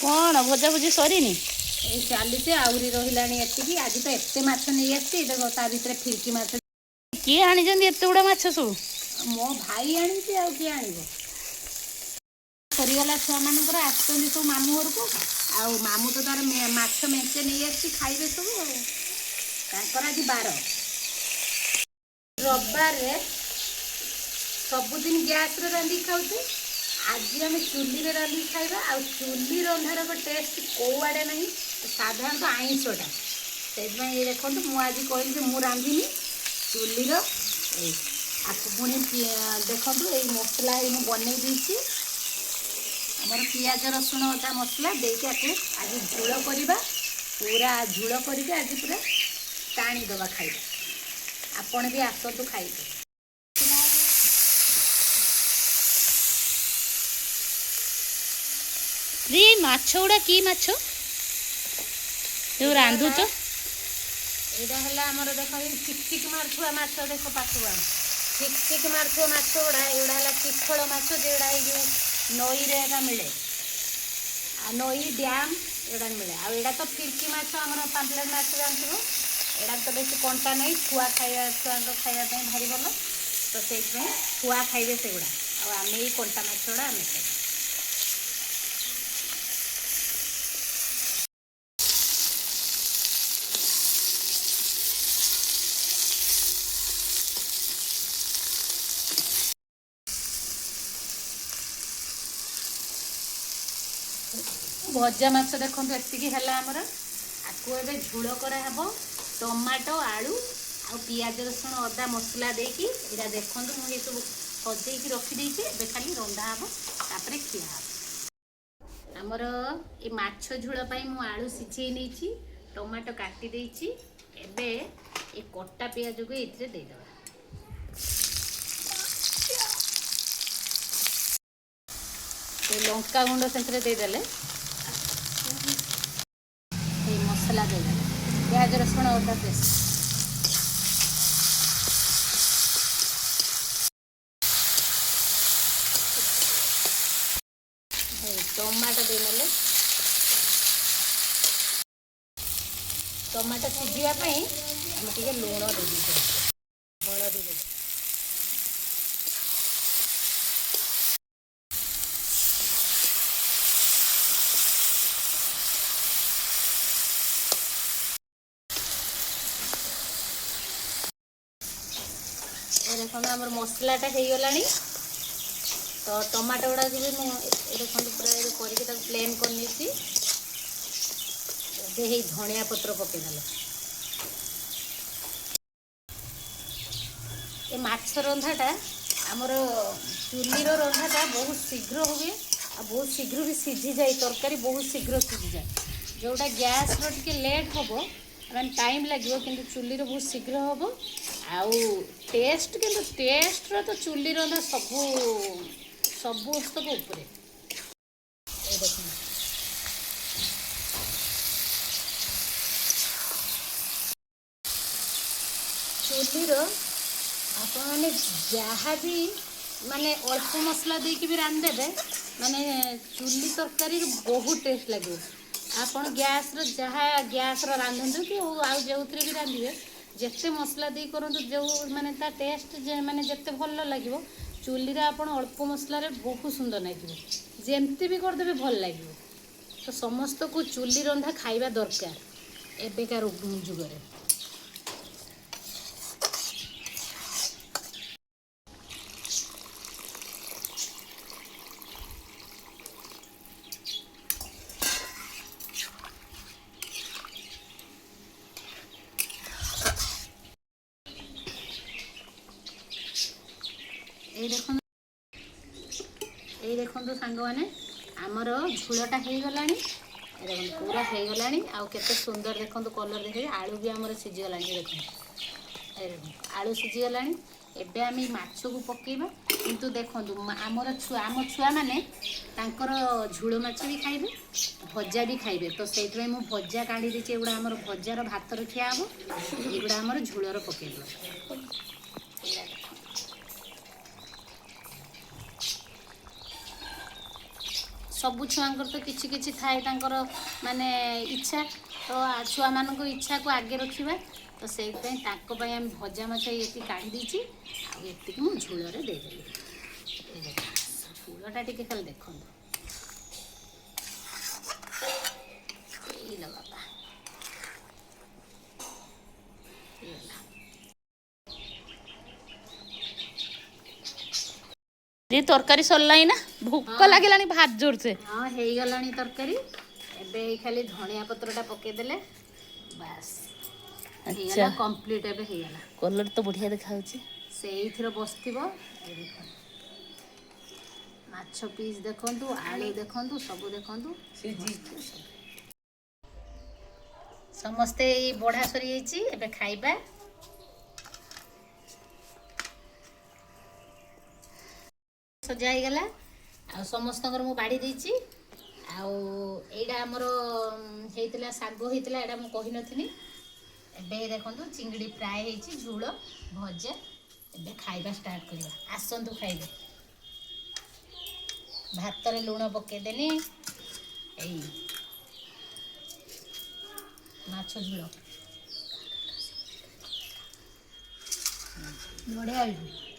କ'ଣ ଭଜାଭୁଜି ସରିନି? ଏଇ ଚାଲିଛି, ଆହୁରି ରହିଲାଣି ଏତିକି। ଆଜି ତ ଏତେ ମାଛ ନେଇ ଆସିଛି, ଦେଖ, ତା ଭିତରେ ଫିରକି ମାଛ। କିଏ ଆଣିଛନ୍ତି ଏତେ ଗୁଡ଼ା ମାଛ ସବୁ? ମୋ ଭାଇ ଆଣିଛି, ଆଉ କିଏ ଆଣିବ? ସରିଗଲା ଛୁଆମାନଙ୍କର, ଆସିଛନ୍ତି ସବୁ ମାମୁଁ ଘରକୁ। ଆଉ ମାମୁଁ ତ ତାର ମାଛ ମେଞ୍ଚେ ନେଇ ଆସିଛି, ଖାଇବେ ସବୁ। ଆଉ ତାଙ୍କର ଆଜି ବାର। ରବିବାରରେ ସବୁଦିନ ଗ୍ୟାସରେ ରାନ୍ଧିକି ଖାଉଛେ, ଆଜି ଆମେ ଚୁଲିରେ ରାନ୍ଧିକି ଖାଇବା। ଆଉ ଚୁଲି ରନ୍ଧାର ଟେଷ୍ଟ କୋଉଆଡ଼େ ନାହିଁ, ସାଧାରଣତଃ ଆଇଁଷଟା। ସେଇଥିପାଇଁ ଏଇ ଦେଖନ୍ତୁ, ମୁଁ ଆଜି କହିଲି ଯେ ମୁଁ ରାନ୍ଧିନି ଚୁଲିର। ଏଇ ଆକୁ ପୁଣି ଦେଖନ୍ତୁ, ଏଇ ମସଲା ଏଇ ମୁଁ ବନେଇ ଦେଇଛି ଆମର, ପିଆଜ ରସୁଣ ଅଦା ମସଲା ଦେଇକି ଆକୁ ଆଜି ଝୋଳ କରିବା। ପୁରା ଝୋଳ କରିକି ଆଜି ପୁରା ଟାଣିଦେବା ଖାଇବା। ଆପଣ ବି ଆସନ୍ତୁ ଖାଇବେ। ଦିଦି, ଏଇ ମାଛ ଗୁଡ଼ା କି ମାଛ ଯୋଉ ରାନ୍ଧୁଛ? ଏଇଟା ହେଲା ଆମର, ଦେଖ, ଏଇ ଚିକ୍ ଚିକ୍ ମାରୁଥିବା ମାଛ। ଦେଖ, ପାଖକୁ ଆଣ। ଚିକ୍ ଚିକ୍ ମାରୁଥିବା ମାଛ ଗୁଡ଼ା, ଏଗୁଡ଼ା ହେଲା ଚିଖଳ ମାଛ, ଯେଉଁଗୁଡ଼ା ଏଇ ଯେଉଁ ନଈରେ ଏକା ମିଳେ, ଆଉ ନଈ ଡ୍ୟାମ୍ ଏଗୁଡ଼ା ମିଳେ। ଆଉ ଏଇଟା ତ ଫିରକି ମାଛ, ଆମର ପାମ୍ପଲେଟ୍ ମାଛ ଜାଣିଥିବ। ଏଇଟା ତ ବେଶୀ କଣ୍ଟା ନାହିଁ, ଛୁଆ ଖାଇବା, ଛୁଆଙ୍କ ଖାଇବା ପାଇଁ ଭାରି ଭଲ। ତ ସେଇଥିପାଇଁ ଛୁଆ ଖାଇବେ ସେଗୁଡ଼ା, ଆଉ ଆମେ ଏଇ କଣ୍ଟା ମାଛ ଗୁଡ଼ା ଆମେ ଖାଇବା। ଭଜା ମାଛ ଦେଖନ୍ତୁ, ଏତିକି ହେଲା ଆମର। ଆକୁ ଏବେ ଝୋଳ କରାହେବ, ଟମାଟୋ, ଆଳୁ ଆଉ ପିଆଜ ରସୁଣ ଅଦା ମସଲା ଦେଇକି। ଏଇଟା ଦେଖନ୍ତୁ, ମୁଁ ଏସବୁ ସଜେଇକି ରଖିଦେଇଛି। ଏବେ ଖାଲି ରନ୍ଧା ହେବ, ତାପରେ ଖିଆ ହେବ। ଆମର ଏ ମାଛ ଝୋଳ ପାଇଁ ମୁଁ ଆଳୁ ସିଝେଇ ନେଇଛି, ଟମାଟୋ କାଟି ଦେଇଛି। ଏବେ ଏ କଟା ପିଆଜକୁ ଏଇଥିରେ ଦେଇଦେବା। ଏ ଲଙ୍କା ଗୁଣ୍ଡ ସେଥିରେ ଦେଇଦେଲେ, ଏଇ ମସଲା ଦେଇଦେଲେ, ପିଆଜ ରସୁଣ ଅଦା ପେଷ୍ଟ। ଟମାଟୋ ଦେଇନେଲେ। ଟମାଟୋ ସିଝିବା ପାଇଁ ଆମେ ଟିକେ ଲୁଣ ଦେଇଦେଇଛୁ, ହଳଦୀ ଦେଇ। ଏ ଦେଖନ୍ତୁ, ଆମର ମସଲାଟା ହେଇଗଲାଣି। ତ ଟମାଟୋ ଗୁଡ଼ାକୁ ବି ମୁଁ ଏ ଦେଖନ୍ତୁ, ପୁରା ଏବେ କରିକି ତାକୁ ପ୍ଲେନ୍ କରିନେଇଛି। ଏବେ ହେଇ ଧଣିଆ ପତ୍ର ପକେଇଦେଲେ। ଏ ମାଛ ରନ୍ଧାଟା, ଆମର ଚୁଲିର ରନ୍ଧାଟା ବହୁତ ଶୀଘ୍ର ହୁଏ ଆଉ ବହୁତ ଶୀଘ୍ର ବି ସିଝିଯାଏ। ତରକାରୀ ବହୁତ ଶୀଘ୍ର ସିଝିଯାଏ। ଯେଉଁଟା ଗ୍ୟାସ୍ର ଟିକେ ଲେଟ୍ ହେବ, ମାନେ ଟାଇମ୍ ଲାଗିବ, କିନ୍ତୁ ଚୁଲିର ବହୁତ ଶୀଘ୍ର ହେବ। ଆଉ ଟେଷ୍ଟ କିନ୍ତୁ, ଟେଷ୍ଟର ତ ଚୁଲି ରନ୍ଧା ସବୁ ସବୁ ଉପରେ। ଏ ଦେଖନ୍ତୁ, ଚୁଲିର ଆପଣମାନେ ଯାହା ବି ମାନେ ଅଳ୍ପ ମସଲା ଦେଇକି ବି ରାନ୍ଧିଦେବେ, ମାନେ ଚୁଲି ତରକାରୀରୁ ବହୁତ ଟେଷ୍ଟ ଲାଗିବ। ଆପଣ ଗ୍ୟାସ୍ର ଯାହା ଗ୍ୟାସ୍ର ରାନ୍ଧନ୍ତୁ କି ହଉ, ଆଉ ଯେଉଁଥିରେ ବି ରାନ୍ଧିବେ, ଯେତେ ମସଲା ଦେଇ କରନ୍ତୁ, ଯେଉଁ ମାନେ ତା ଟେଷ୍ଟ ଯେ ମାନେ ଯେତେ ଭଲ ଲାଗିବ, ଚୁଲିରେ ଆପଣ ଅଳ୍ପ ମସଲାରେ ବହୁତ ସୁନ୍ଦର ଲାଗିବ। ଯେମିତି ବି କରିଦେବେ, ଭଲ ଲାଗିବ। ତ ସମସ୍ତଙ୍କୁ ଚୁଲି ରନ୍ଧା ଖାଇବା ଦରକାର ଏବେକା ଯୁଗରେ। ଏଇ ଦେଖନ୍ତୁ, ଏଇ ଦେଖନ୍ତୁ ସାଙ୍ଗମାନେ, ଆମର ଝୋଳଟା ହେଇଗଲାଣି। ଏ ଦେଖନ୍ତୁ, ପୁରା ହେଇଗଲାଣି। ଆଉ କେତେ ସୁନ୍ଦର ଦେଖନ୍ତୁ କଲର୍ ଦେଖିବେ। ଆଳୁ ବି ଆମର ସିଝିଗଲାଣି। ଏ ଦେଖନ୍ତୁ, ଏ ଦେଖନ୍ତୁ, ଆଳୁ ସିଝିଗଲାଣି। ଏବେ ଆମେ ଏଇ ମାଛକୁ ପକେଇବା। କିନ୍ତୁ ଦେଖନ୍ତୁ, ଆମର ଛୁଆ, ଆମ ଛୁଆମାନେ ତାଙ୍କର ଝୋଳ ମାଛ ବି ଖାଇବେ, ଭଜା ବି ଖାଇବେ। ତ ସେଇଥିପାଇଁ ମୁଁ ଭଜା କାଢ଼ି ଦେଇଛି। ଏଗୁଡ଼ା ଆମର ଭଜାର ଭାତରେ ଖିଆ ହେବ, ଏଗୁଡ଼ା ଆମର ଝୋଳରେ ପକେଇଦେବା। ଏଇଟା ଦେଖନ୍ତୁ। ସବୁ ଛୁଆଙ୍କର ତ କିଛି କିଛି ଥାଏ ତାଙ୍କର ମାନେ ଇଚ୍ଛା, ତ ଛୁଆମାନଙ୍କ ଇଚ୍ଛାକୁ ଆଗେ ରଖିବା। ତ ସେଇଥିପାଇଁ ତାଙ୍କ ପାଇଁ ଆମେ ଭଜା ମାଛ ଏତିକି କାଢ଼ି ଦେଇଛି, ଆଉ ଏତିକି ମୁଁ ଝୋଳରେ ଦେଇଦେଲି। ଝୋଳଟା ଟିକେ ଖାଲି ଦେଖନ୍ତୁ। ଏଇଲୋ ବାବା, ହେଇଗଲା। ଦିଦି, ତରକାରୀ ସରିଲାଣି ନା? ଭୋକ ଲାଗିଲାଣି ଭାତ ଜୋରସେ। ହଁ, ହେଇଗଲାଣି ତରକାରୀ। ଏବେ ଏଇ ଖାଲି ଧଣିଆ ପତ୍ରଟା ପକେଇଦେଲେ ବାସ୍, ହେଇଗଲା କମ୍ପ୍ଲିଟ୍। ଏବେ ହେଇଗଲା। କଲର ତ ବଢିଆ ଦେଖାଯାଉଛି। ସେଇଥିରେ ବସିଥିବ। ଏଇ ଦେଖନ୍ତୁ, ମାଛ ପିସ୍ ଦେଖନ୍ତୁ, ଆଳୁ ଦେଖନ୍ତୁ, ସବୁ ଦେଖନ୍ତୁ। ସମସ୍ତେ ଏଇ ବଢ଼ା ସରିଯାଇଛି, ଏବେ ଖାଇବା। ସଜା ହେଇଗଲା ଆଉ ସମସ୍ତଙ୍କର ମୁଁ ବାଢ଼ି ଦେଇଛି। ଆଉ ଏଇଟା ଆମର ହେଇଥିଲା ଶାଗ ହେଇଥିଲା, ଏଇଟା ମୁଁ କହିନଥିଲି। ଏବେ ଦେଖନ୍ତୁ, ଚିଙ୍ଗଡ଼ି ଫ୍ରାଏ ହେଇଛି, ଝୋଳ, ଭଜା। ଏବେ ଖାଇବା ଷ୍ଟାର୍ଟ କରିବା। ଆସନ୍ତୁ ଖାଇବେ। ଭାତରେ ଲୁଣ ପକେଇଦେଲି। ଏଇ ମାଛ ଝୋଳ ବଢିଆ ହେଇଛି।